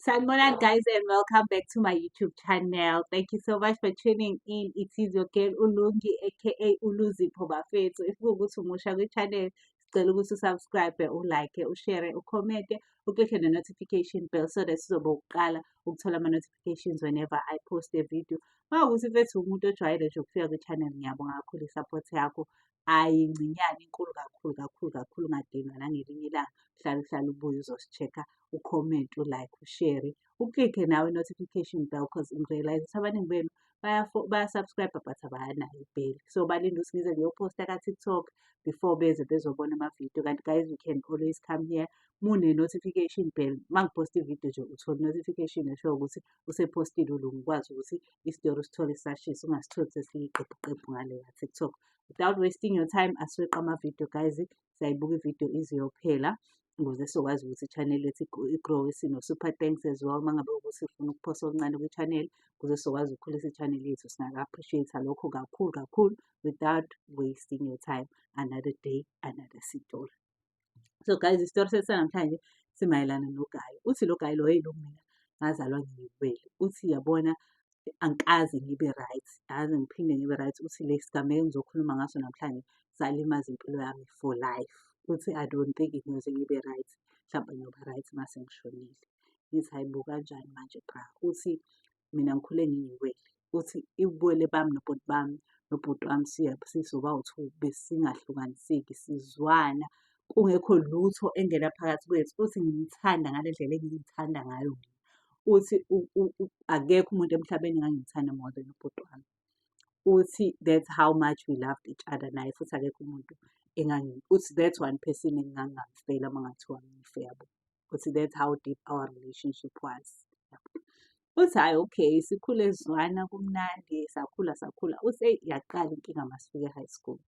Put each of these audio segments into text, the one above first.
Sanibonani guys, and welcome back to my YouTube channel. Thank you so much for tuning in. It is your girl Ulungi, aka Uluzipho Bafethu. If kuwukuthi umusha kwi-channel, sicela ukuthi usubscribe, ulike, ushare, ucommente, uclicke ne-notification bell so that sizobe uqala ukuthola ama-notifications whenever I post a video. Uma kuwukuthi mfethu umuntu ojwayele nje ukufika kwi-channel, ngiyabonga kakhulu i-support yakho. Ayincinyane, inkulu kakhulu kakhulu kakhulu, ungadinwa nangelinye ilanga. Hlala uhlale ubuye uzosi-check-a, ucomment, ulike, ushare, uclicke nawe i-notification bell, cause ngirealize ukuthi abaningi benu baya-subscribe but abanayo ibell. So balinde ukuthi ngize ngiyophosta ka-TikTok before beze bezobona amavidiyo. Kanti guys, you can always come here mune-notification bell. Uma ngiphosta ividiyo nje, uthola i-notification eshoyo ukuthi usephostile uLungi, ukwazi ukuthi isitori usithole sisashisa, ungasitholi sesiyiqephuqephu ngale ka-TikTok. Without wasting your time, asiweqe amavidiyo guys, siyayibuka ividiyo ize iyophela ukuze sizokwazi ukuthi i-channel yethu i-grow. Sino-super thanks as well uma ngabe ukuthi ufuna ukuphosa okuncane kwi-channel ukuze sizokwazi ukukhulisa i-channel yethu. Singaku-appreciate-a lokho kakhulu kakhulu. Without wasting your time, another day, another story. So guys, isitori sethu sanamhlanje simayelana noguy. Uthi lo guy lo, "Hey lo, mina ngazalwa ngiyiwele." Uthi, "Yabona, angikaze ngibe right, akaze ngiphinde ngibe right." Uthi le sigameko engizokhuluma ngaso namhlanje salimaza impilo yami for life. Uthi, "I don't think ngiyoze ngibe right, mhlawumbe ngiyoba right mase ngishonile." Ngithi, "Hayi bo, kanjani manje bra?" Uthi, "Mina ngikhule ngiyiwele." Uthi ubuwele bami nobhuti bami, nobhuti wami sisobawu-two, besingahlukaniseki, sizwana kungekho lutho engena phakathi kwethu. Uthi, "Ngimthanda ngale ndlela engiy'thanda ngayo mina." Uthi akekho umuntu emhlabeni engangimthanda more than ubhuti wami. Uthi that's how much we loved each other. Naye futhi akekho umuntu, uthi that's one person engingangamfela uma kungathiwa ngife, yabo. Uthi that's how deep our relationship was. Uthi hhayi okay, sikhule sizwana kumnandi, sakhula sakhula. Uthi eyi, yaqala inkinga masifika e-high school.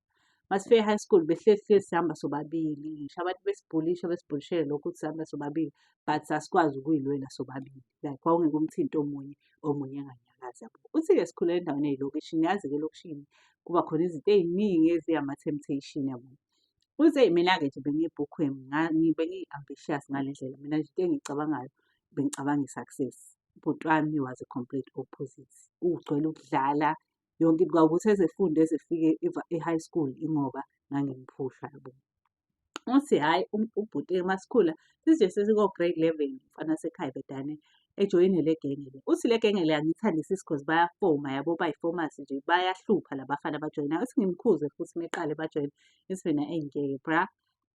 Masifika e-high school besihlezi hlezi sihamba sobabili, ngisho abantu besibhulisha besibhulishele lokhu ukuthi sihamba sobabili, but sasikwazi ukuy'lwela sobabili. Like kwakungeke umthinte omunye, omunye enganyakazi, yabo. Uthi-ke sikhulele endaweni ey'lokishini, yazi-ke elokishini kuba khona izinto ey'ningi eziyi-ama-temptation, yabo. Uthi eyi, mina-ke nje bengiyi-bookworm, bengiyi-ambitious ngale ndlela. Mina nje into engiyicabangayo, bengicabanga i-success. Ubhuti wami was a complete opposite. Ugcwele ukudlala yonke into, kwakuthi ezefunde eze efike e-high school ingoba ngangimphusha, yabo. Uthi hhayi, ubhuti-ke masikhula sithi nje sesiko-grade 11, umfana wasekhaya bedane ejoyine le genge le. Uthi le genge le angiyithandisisi cause bayafoma, yabo, bayi-formers nje, bayahlupha la bafana abajoyinayo. Uthi ngimkhuze futhi meqale bajoyina. Ngithi mina, eyi ngeke bra,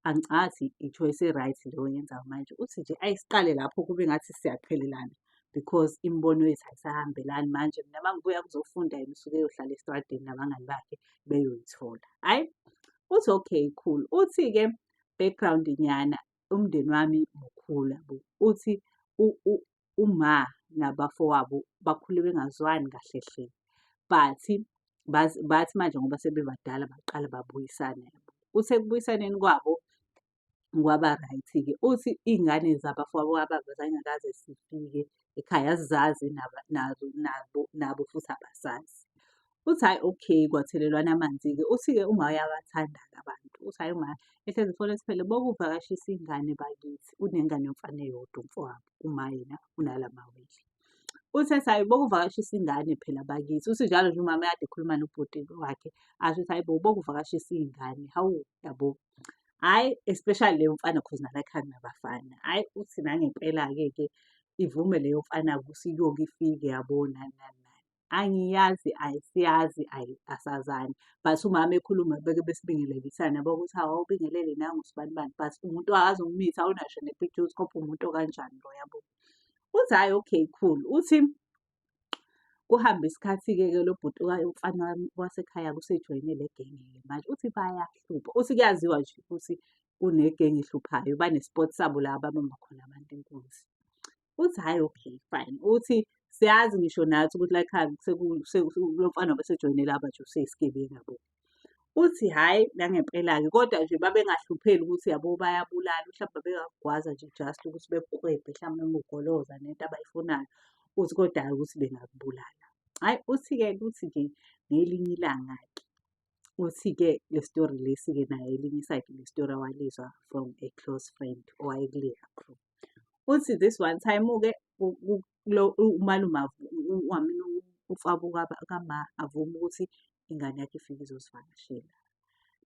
angicathi i-choice e-right le oyenzayo manje. Uthi nje ayi, siqale lapho kube ngathi siyaqhelelana because imibono yethu ayisahambelani manje. Mina uma ngibuya kuzofunda, yena usuke eyohlala estradeni nabangani bakhe beyoyithola. Hhayi, uthi okay, cool. Uthi-ke background nyana, umndeni wami mukhulu, yabo. Uthi uma nabafowabo bakhule bengazwani kahle hle. But bathi manje ngoba sebebadala baqala babuyisana, yabo. Uthi ekubuyisaneni kwabo kwaba right-ke. Uthi iy'ngane zabafowabo kababa zayingakaze zifike ekhaya, azizazi nazo nabo nabo futhi abasazi. Uthi hhayi okay, kwathelelwana amanzi-ke. Uthi-ke uma uyabathanda-ke abantu. Uthi hhayi, uma ehlezi efona ethi phela bokuvakashisa ingane bakithi. Unengane yomfana eyodwa umfowabo, uma yena unala mawele. Uthi ethi hhayi, bokuvakashisa ingane phela bakithi. Uthi njalo nje umama ekade ekhuluma nobhuti wakhe, asho ukuthi hhayi bo, bokuvakashisa iy'ngane, hawu, yabo. Hhayi, especially leyo mfana cause nala ekhaya kunabafana. Hhayi, uthi nangempela-ke ke ivume leyo mfana-ke ukuthi iyoke ifike, yabo, nani nani nani. Angiyazi, ayisiyazi, asazani. But umama ekhuluma beke besibingelelisana, yabo, ukuthi hawu, awubingelele nangu sibanibani, but umuntu akaze ummithe, awunasho ne-picture ukuthi kodwa umuntu okanjani lo, yabo. Uthi hhayi okay, cool. Uthi kuhambe isikhathi-ke ke lo bhuti umfana wasekhaya usejoyine le genge-ke manje. Uthi bayahlupha. Uthi kuyaziwa nje ukuthi kunegenge ehluphayo, bane-spot sabo la ababamba khona abantu inkunzi. Uthi hhayi okay, fine. Uthi siyazi ngisho nathi ukuthi la ekhaya lo mfana wabesejoyine laba nje useyisigebengu, yabo. Uthi hhayi nangempela-ke kodwa nje babengahlupheli ukuthi, yabo, bayabulala, mhlawumbe babengakugwaza nje just ukuthi bekuklwebhe mhlawumbe ngogoloza nento abayifunayo. Uthi kodwa hhayi ukuthi bengakubulala. Hhayi, uthi-ke kuthi nje ngelinye ilanga-ke, uthi-ke le story lesi-ke naye elinye isayidi le story awalizwa from a close friend owayekuleya crew. Uthi this one time-ke lo umalume ufabo kama avume ukuthi ingane yakhe ifike izosivakashela.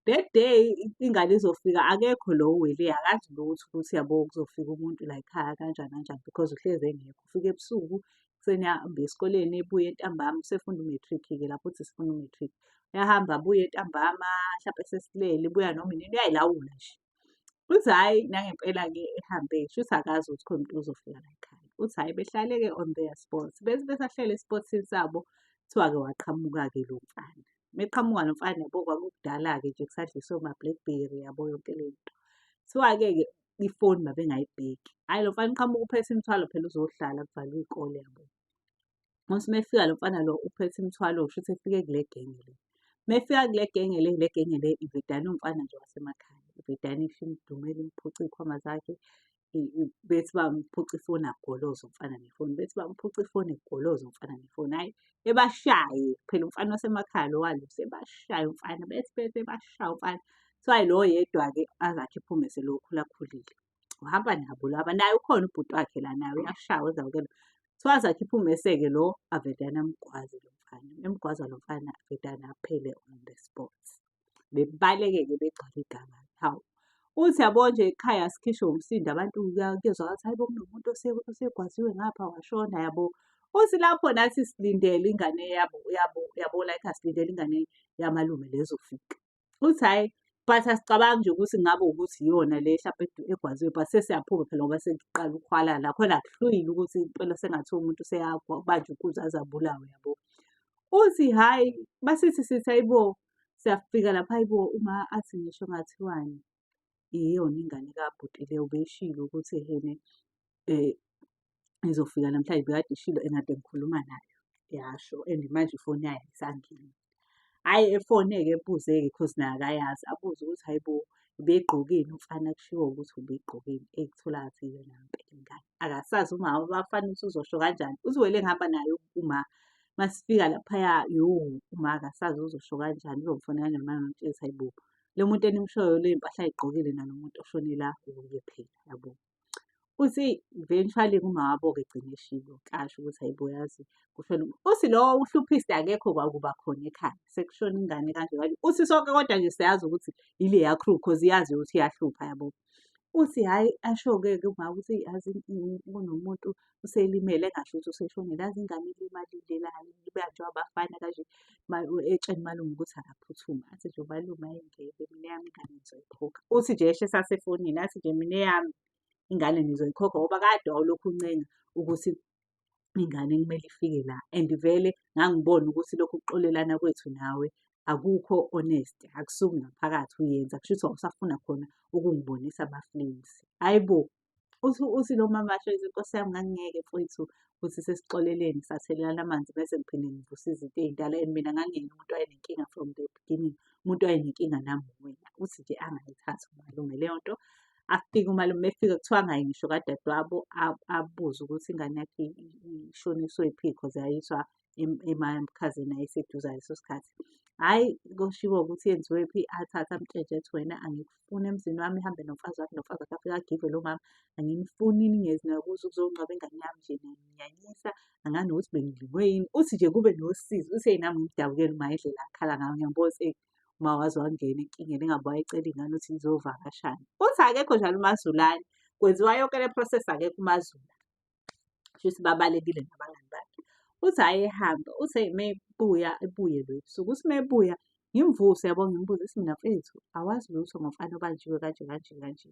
That day ingane izofika akekho lo owele akazi lutho ukuthi yabo kuzofika umuntu la ekhaya kanjani kanjani because uhlezi engekho. Ufika ebusuku, ekuseni ahambe esikoleni ebuye ntambama usefunda u-matric-ke lapho uthi sifuna u-matric. Uyahamba abuye ntambama hlampe sesilele ubuya noma inini uyay'lawula nje. Uthi hhayi nangempela-ke ehambe shuthi akazi ukuthi khona umuntu ozofika la ekhaya. Uthi hhayi behlale-ke on their spot. Bethi besahleli espothini sabo, kuthiwa-ke waqhamuka-ke lo mfana. Meqhamuka lo mfana yabo kwakukudala-ke nje kusadliswa oma-blackberry yabo yonke le nto. Kuthiwa-ke ke ifoni babengayibheki. Hhayi lo mfana uqhamuka uphethe imithwalo phela uzohlala kuvalwe iy'kole yabo. Uthi uma efika lo mfana lo uphethe imithwalo kushuthi efike kule genge le. Uma efika kule genge le, le genge le ivedane umfana nje wasemakhaya. Ivedane imdumele imphuce iy'khwama zakhe. Bethi bamphuca ifoni agoloze umfana nefoni, bethi bamphuca ifoni egoloze umfana nefoni. Hhayi ebashaye phela umfana wasemakhaya lo walusa ebashaye umfana, bethi bethi ebashaye umfana. Kuthiwa lo oyedwa-ke aze akhiphe ummese lo okhulakhulile. Uhamba nabo laba, naye ukhona ubhuti wakhe la naye uyashawa ezawukela. Kuthiwa aze akhiphe ummese-ke lo avedane amgwaze lo mfana. Emgwaza lo mfana avedane aphele on the spot. Bebaleke-ke begcwale iganga. Hawu, uthi yabo nje ekhaya sikhishwe umsindo abantu kuyezwakala ukuthi hayi bo kunomuntu osegwaziwe ngapha washona yabo. Uthi lapho nathi silindele ingane yabo yabo yabo like asilindele ingane yamalume le ezofika. Uthi hhayi but asicabangi nje ukuthi ngabe ukuthi iyona le hlampe egwaziwe but sesiyaphuma phela ngoba sekuqala ukuhwalala khona akuhlwile ukuthi impela sengathiwa umuntu useyabanjwa inkunzi aze abulawe yabo. Uthi hhayi basithi sithi hayibo siyafika lapha hayibo uma athi ngisho ngathiwani iyona ingane kabhuti le ubeyishilo ukuthi ehene izofika namhlanje bekade ishilo and kade ngikhuluma nayo yasho and manje ifoni yayo ayisangeni. Hhayi efone-ke ebuze-ke cause naye akayazi abuze ukuthi hhayi bo ubegqokeni umfana kushiwo ukuthi ubegqokeni eyi kutholakala ukuthi iyona ngempela ingane. Akasazi umama abafana ukuthi uzosho kanjani. Uthi wele ngihamba naye uma masifika laphaya yo uma akasazi uzosho kanjani uzomfonela kanjani uma ngamtshela ukuthi hhayi bo lo muntu enimshoyo le mpahla ayigqokile nalo muntu oshone la wuye phela yabo. Uthi eventually umawabo-ke egcine eshilo kasho ukuthi hhayi bo yazi kushone uthi lo uhluphiste akekho kwakuba khona ekhaya sekushona ingane kanje kanje. Uthi sonke kodwa nje siyazi ukuthi ileya crew cause iyazi ukuthi iyahlupha yabo. Uthi hhayi asho-ke ke umama ukuthi yazi kunomuntu uselimele engasho ukuthi useshonile yazi ingane ilimalile la ibanjwe abafana kanje etshela umalume ukuthi akaphuthume. Athi nje umalume hhayi ngeke mina eyami ingane ngizoyikhokha. Uthi nje esho esasefonini athi nje mina eyami ingane nizoyikhokha ngoba kade wawulokhu uncenga ukuthi ingane kumele ifike la and vele ngangibona ukuthi lokhu kuxolelana kwethu nawe akukho honest, akusuki ngaphakathi uyenza kushuthi wawusafuna khona ukungibonisa ama-flames. Hhayi bo, uthi uthi lo mama asho nkosi yami ngangingeke mfowethu ukuthi sesixolelene sathelelana amanzi bese ngiphinde ngivuse izinto ey'ndala and mina ngangingeyena umuntu owayenenkinga from the beginning, umuntu owayenenkinga nami uwena. Uthi nje angayithathi umalume leyo nto. Afike umalume uma efika kuthiwa angayi ngisho kadadewabo abuze ukuthi ingane yakhe ishoniswe phi cause yayiswa emakhazeni ayeseduze ngaleso sikhathi. Hhayi kushiwo ukuthi yenziwe phi athathe amtshele ethi wena angikufuni emzini wami ihambe nomfazi wakhe nomfazi wakhe afike agive lo mama angimfuni ningezi nakuze ukuzongcwaba ingane yami nje niyanyanyisa angani nokuthi bengidliwe yini. Uthi nje kube nosizi uthi eyi nami ngimdabukele uma indlela akhala ngayo ngiyambona ukuthi eyi uma waze wangena enkingeni engabe wayecela ingane ukuthi izovakashana. Uthi akekho njalo uMazulane kwenziwa yonke le process akekho uMazulu. Shuthi babalekile nabangani bakhe. Uthi hhayi ehambe, uthi uma ebuya ebuye lo ebusuku. Uthi uma ebuya ngimvuse yabo ngimbuze ukuthi mina mfethu awazi lutho ngomfana obanjiwe kanje kanje kanje.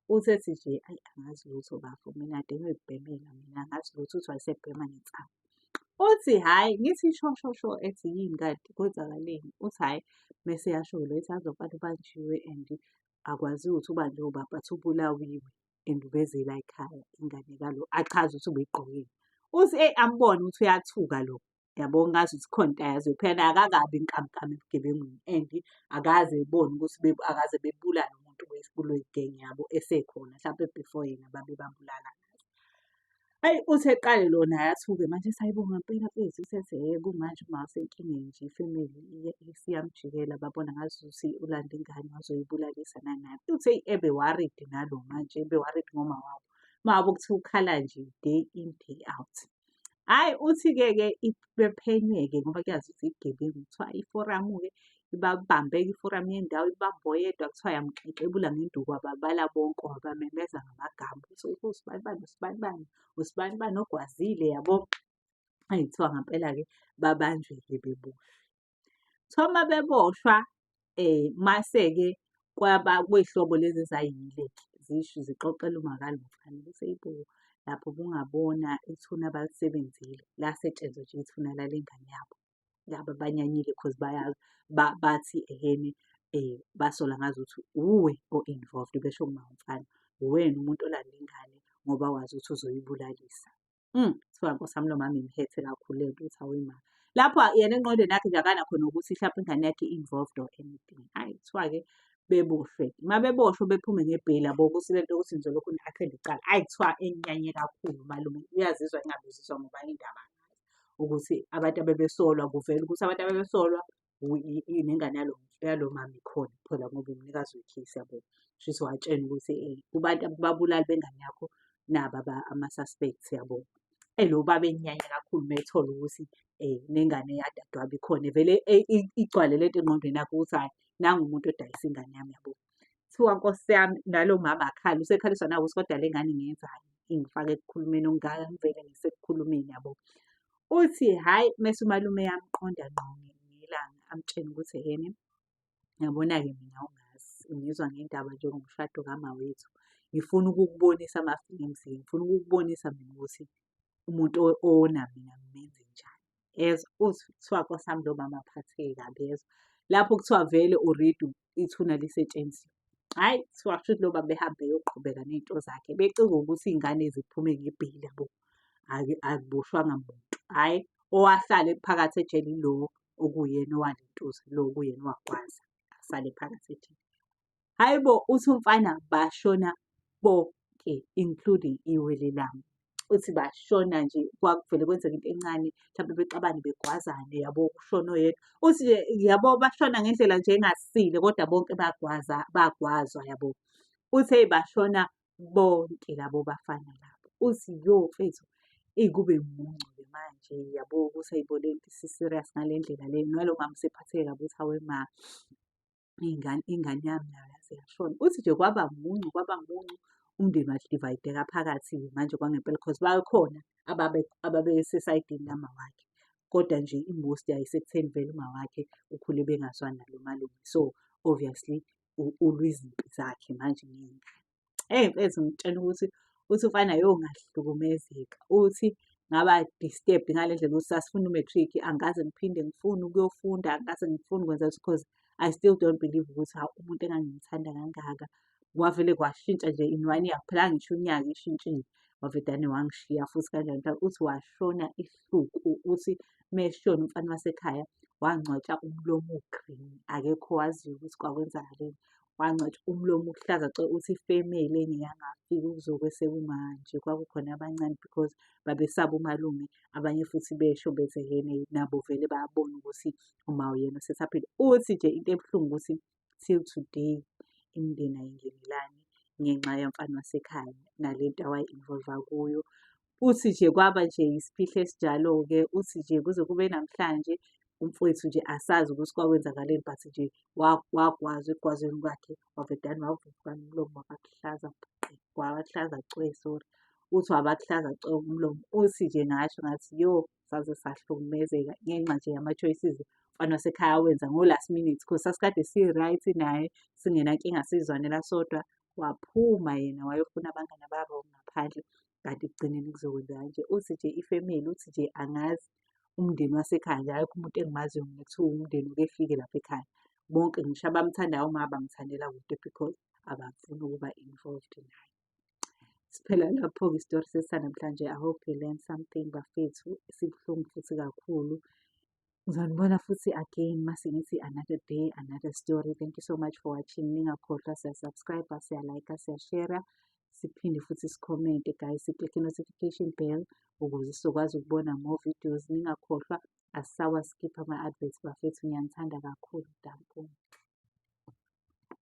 Uthi ethi nje ayi angazi lutho bafo mina kade ngiyoyibhemela mina angazi lutho uthi wayesebhema nensangu. Uthi hhayi ngithi sho sho sho ethi yini kanti kwenzakaleni? Uthi hhayi mese eyasho-ke lo ethi yazi lo mfana ubanjiwe and akwaziwa ukuthi ubanjwe ubani but ubulawiwe. And ubeze la ekhaya ingane kalo achaze ukuthi ubeyigqokile. Uthi eyi ambone ukuthi uyathuka lo yabo ngazi ukuthi khona into ayaziyo phela naye akakabi nkamnkam ebugebengwini and akaze ebone ukuthi akaze bebulale umuntu kule genge yabo esekhona hlampe before yena babebabulala. Hhayi uthi eqale lo naye athuke manje ethi hhayi bo ngampela mfethu usethe hhe kumanje uma usenkingeni nje ifemeli isiyamjikela babona ngazuthi ulande ingane wazoyibulalisa nani nani. Uthi eyi ebe worried nalo manje ebe worried ngomawabo. Uma ngabe kuthiwa ukhala nje day in day out. Hhayi uthi-ke ke bephenywe-ke ngoba kuyaziwa ukuthi ibugebengu kuthiwa iforamu-ke ibabambe-ke iforamu yendawo ibambe oyedwa kuthiwa yamxexebula ngenduku wababala bonke wabamemeza ngamagama ukuthi usibanibani usibanibani usibanibani ogwazile yabo. Eyi kuthiwa ngampela-ke babanjwe-ke beboshwe. Kuthiwa uma beboshwa mase-ke kwaba kwey'hlobo lezi ezayiyile-ke zisho zixoxela umakalo mfana ukuthi eyi bo, lapho ubungabona ithuna abalisebenzile lasetshenzwa nje ithuna lale ngane yabo. Laba abanyanyile cause bayazi bathi ehhene basola ngazuthi uwe o-involved besho kumawomfana. Uwena umuntu olanda ingane ngoba wazi ukuthi uzoyibulalisa. Kuthiwa nkosi yami lo mama imphethe kakhulu lento ukuthi awe ma. Lapho yena engqondweni yakhe nje akanakho nokuthi hlampe ingane yakhe i-involved or anything. Hhayi kuthiwa-ke beboshwe. Uma beboshwe bephume ngebheyili yabo ukuthi lento yokuthi nizolokhu ni-attend icala. Hhayi kuthiwa enyanye kakhulu umalume uyazizwa engabe uzizwa ngoba indaba ukuthi abantu abebesolwa kuvela ukuthi abantu abebesolwa nengane yalo mama ikhona phela ngoba umnikazi wekhesi yabo. Shuthi watshena ukuthi kubantu ababulali bengane yakho naba ama-suspects yabo. Eyi lo baba enyanya kakhulu uma ethola ukuthi nengane yadadewabo ikhona vele igcwale lento engqondweni yakhe ukuthi hhayi nangu umuntu odayisa ingane yami yabo. Kuthiwa nkosi yami nalo mama akhala usekhaliswa nawukuthi kodwa le ngane ingenzani ingifake ekukhulumeni okungaka ngivele ngisekukhulumeni yabo. Uthi hhayi mese umalume eyamqonda ngqo ngelanga amtshene ukuthi ehhene uyabona-ke mina awungazi ungizwa ngendaba njengomshado kamawethu. Ngifuna ukukubonisa ama-films, ngifuna ukukubonisa mina ukuthi umuntu owona mina ngimenze njani. Yezwa, uthi kuthiwa nkosi yami lo mama aphatheke kabi yezwa. Lapho kuthiwa vele already ithuna lisetshenziwe. Hhayi kuthiwa kushuthi lo baba ehambe eyoqhubeka ney'nto zakhe becikwa ukuthi iy'ngane ziphume ngebheyili yabo. Akuboshwanga muntu, hhayi owahlala phakathi ejele ilo okuwuyena owalentuza, lo okuyena owagwaza asale phakathi ejele. Hhayi bo, uthi umfana bashona bonke including iwele lami. Uthi bashona nje kwakuvele kwenzeka into encane mhlampe bexabane begwazane yabo kushone oyedwa. Uthi nje yabo bashona ngendlela nje engasile kodwa bonke bagwaza bagwazwa yabo. Uthi hheyi bashona bonke labo bafana labo. Uthi yo mfethu eyi kube muncu-ke manje yabo ukuthi hhayi bo lento isi-serious ngale ndlela le. Nalo mama usephatheke kabi ukuthi hawe ma iy'ngane ingane yami nayo yaze yashona. Uthi nje kwaba muncu kwaba muncu umndeni wadivayideka phakathi-ke manje kwangempela cause bakhona ababesesayidini lamawakhe. Kodwa nje i-most yayisekutheni vele umawakhe ukhule bengazwani nalo malume. So obviously ulwa izimpi zakhe manje ngey'ngane. Eyi mfethu ngikutshela ukuthi uthi umfana yo ngahlukumezeka. Uthi ngaba disturbed ngale ndlela ukuthi sasifuna u-matric angikaze ngiphinde ngifune ukuyofunda, angikaze ngifune ukwenza cause I still don't believe ukuthi hawu umuntu engangimthanda kangaka. Kwavele kwashintsha nje in one year akuphelanga ngisho unyaka ishintshile. Wavedane wangishiya futhi kanjani uthi washona isihluku uthi meshona umfana wasekhaya wangcwatshwa umlomo u-green akekho owaziyo ukuthi kwakwenzakaleni. Wangcwatshwa umlomo uhlaza cwe uthi ifemeli enye yangafika ukuzokweseka umanje kwakukhona abancane because babesaba umalume abanye futhi besho bethi ehhene nabo vele bayabona ukuthi uma uyena osethaphile. Uthi nje into ebuhlungu ukuthi till today imindeni ayingenelani ngenxa yomfana wasekhaya nalento awayi-involve-a kuyo. Uthi nje kwaba nje isiphihli esinjalo-ke uthi nje kuze kube namhlanje umfowethu nje asazi ukuthi kwakwenzakaleni but nje wagwazwa ekugwazweni kwakhe wavedane wavuvuka nomlomo wabakuhlaza bhuqe, wabakuhlaza cwe sorry. Uthi wabakuhlaza cwe umlomo. Uthi nje ngasho ngathi yo saze sahlukumezeka ngenxa nje yama-choices umfana wasekhaya awenza ngo-last minute cause sasikade si-right naye singenankinga sizwanela sodwa. Waphuma yena wayofuna abangani aba-wrong ngaphandle kanti ekugcineni kuzokwenzeka kanje. Uthi nje ifemeli uthi nje angazi umndeni wasekhaya nje akekho umuntu engimaziyo mina kuthiwa umndeni uke efike lapha ekhaya. Bonke ngisho abamthandayo uma bamthandela kude because abafuni ukuba involved naye. Siphela lapho-ke isitori sethu sanamhlanje. I hope you learn something bafethu. Sibuhlungu futhi kakhulu. Ngizonibona futhi again mase ngithi another day, another story. Thank you so much for watching. Ningakhohlwa siya-subscribe, siya-like, siya-share. Siphinde futhi sikhomente guys, si-click i-notification bell ukuze sizokwazi ukubona more videos. Ningakhohlwa asisawa-skip ama-adverts bafethu. Ngiyanithanda kakhulu. Danko.